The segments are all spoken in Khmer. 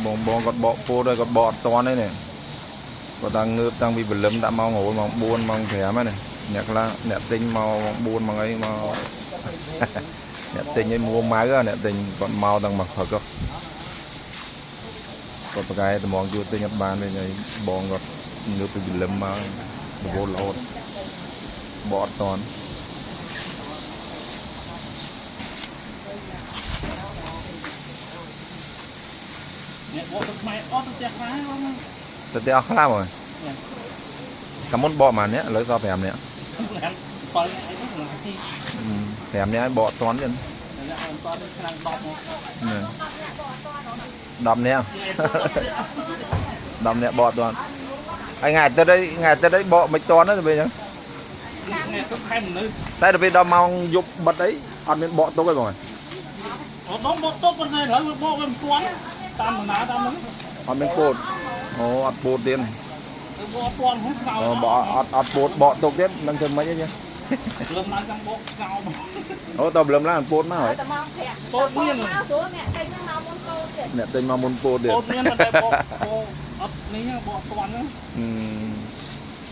បងបងគាត់បកពោតហើយគាត់បកអត់តាន់ទេនេះគាត់តាងើបតាំងពីព្រលឹមដាក់ម៉ោងរហូតម៉ោង4ម៉ោង5ហ្នឹងណាអ្នកខ្លះអ្នកទិញមកម៉ោង4ម៉ោងអីមក អ្នកទិញឲ្យមួម៉ៅហ៎អ្នកទិញគាត់មកតាំងមកព្រឹកហ៎គាត់ប្រកែតម្ងជួទិញអត់បានវិញហើយបងគាត់ងើបពីព្រលឹមមករវល់រហូតបកអត់តាន់ អ្នកបកទៅខ្មែរអស់ទៅផ្ទះខ្លះហ្នឹង ទៅផ្ទះអស់ខ្លះមកកាលមុនបកប៉ុន្មានអ្នកឥឡូវសល់5នាក់ 7នាក់អីហ្នឹងទី 5នាក់ហើយបកអត់តាន់ទៀត អ្នកអត់តទៅឆ្នាំ10មក ហ្នឹង10នាក់ 10នាក់បកអត់តាន់ហើយថ្ងៃអាទិត្យអីថ្ងៃអាទិត្យអីបកមិនតាន់ទេទៅពេលអញ្ចឹង អ្នកទៅខែមនុស្ស តែដល់ពេលដល់ម៉ោងយប់បិទអីអត់មានបកទុកទេបង អត់ដងបកទុកប៉ុន្តែឥឡូវបកវាមិនទាន់តាមដំណើរតាមហ្នឹង អត់មានពោតអូអត់ពោតទៀត ទៅបកអត់ទាន់ហ្នឹងស្ងោ អូបកអត់អត់ពោតបកទុកទៀតមិនធ្វើម៉េចទេចឹង លឹមឡើងចង់បកស្ងោមក អូតើព្រលឹមឡើងពោតមកហើយ តែម៉ោង5 ពោតមាន មកព្រោះអ្នកទិញហ្នឹងមកមុនពោតទៀត អ្នកទិញមកមុនពោតទៀត ពោតមានតែបកបកអត់នេះបកអត់ទាន់ហ្នឹង ហឹម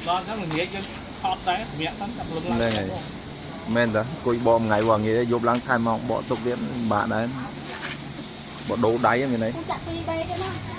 ដល់អញ្ចឹងល្ងាចយើងថតដែរសម្រាប់ទៅចាប់លឹមឡើង ហ្នឹងហើយមែនតាអង្គុយបកមួយថ្ងៃវងងាយយប់ឡើងថែមម៉ោងបកទុកទៀតបាក់ដែរបដូរដៃហ្នឹងមានអី គូចាក់2 3ទេណា